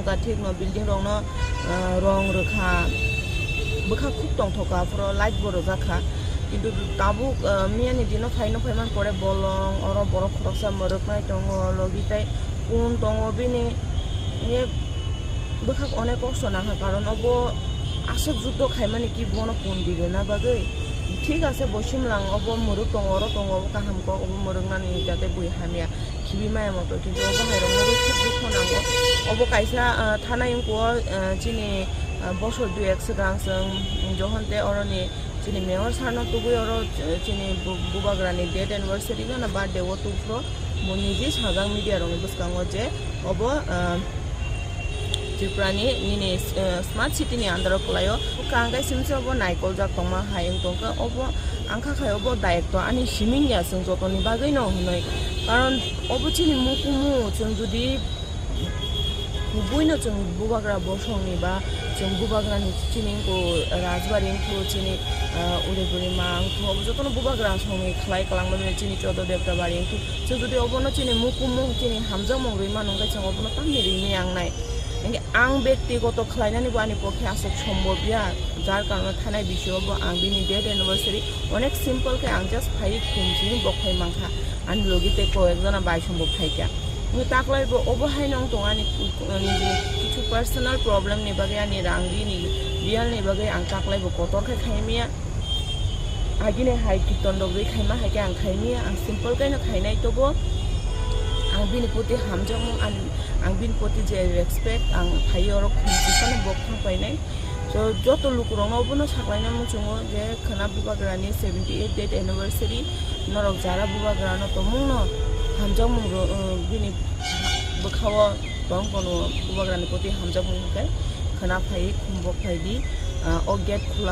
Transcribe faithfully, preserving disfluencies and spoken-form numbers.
Thikno building rokno, ah, rong rwkha, bwkha khub tongthokha, aphuru light bo rwjakha. Kintu tabuk, ah, miyani dino phaino phaiman pore bolong, oro borok khoroksa mwrwknai tongo, logi tei kun tongo bini. Ye bwkhak onek kosto nangkha, karon obo aswk juddo khaimani ki bono kun dibe na bagwi. Thik ase, bo simlang obo mwrwk tongo, oro tongo, obo kaham kok, obo mwrwknani jate bui hamya khibi maya moto, kintu obo hai rokno rw khub dukho nango. Obo kaisa, ah, thana wngkho, ah, chini, ah, bosor dui ek swkang chwng, mm, johon tei oroni chini mayor sir no tubui oro, eh, chini bu-, bubagrani death anniversary no, na birthday o tubphro bo niji sajak media rokni bwskango je obo, ah, Tripura ni nini, eh, smart city ni under o kwlaio. Bwkha ang khe simse obo naikoljak tongma hai wng tongkha. Obo ang kha khai obo dayokto ani siming ya, chwng jotoni bagwi no hwnwi. Karon obo chini mukumu, chwng jodi kubui no chwng bubagra bosong ni ba chwng bubagra ni chini wngkho Rajbari wngkho chini, ah, Udaipuri ma wngkho, obo jotono bubagra song ni khlai kwlangma chini Chodo Debra bari wngkho. Chwng jodi obono chini mukumu chini hamjakmung rwi mano, hwnkhe chwng obono tamni rini ang nai. Hwnkhe ang bektigoto khlainani bo ani pokhe aswk sombobya, jar karone thanai bisio bo ang bini death anniversary onek simple khe ang just phai khum simi bok phai mankha, ani logi tei koyek jona bai sombo phaikha. Hwnkhe taklai bo obo haino wng tongo ani, ani jini kichu personal problem ni bagwi, ani rang rini bial ni bagwi ang taklai bo kotor khe khaimya. Agini hai kirtan rok rwi khaima hai khe ang khaimya, ang simple kaino khainai tobo. Ang bini poti hamjakmung, ang, ang bini poti je respect ang phaiyo, oro khumsisano bok thang painai. So, joto lukurokno obono saklaina muchungo je khwna bubagrani seventy eight death anniversary, norok jara bubagrano tongmungno hamjakmung rw, uh, bini bwkhao tong kono bubagrani poti hamjakmung hwnkhe khwna phai, khumbok phai di, uh, o gate khula.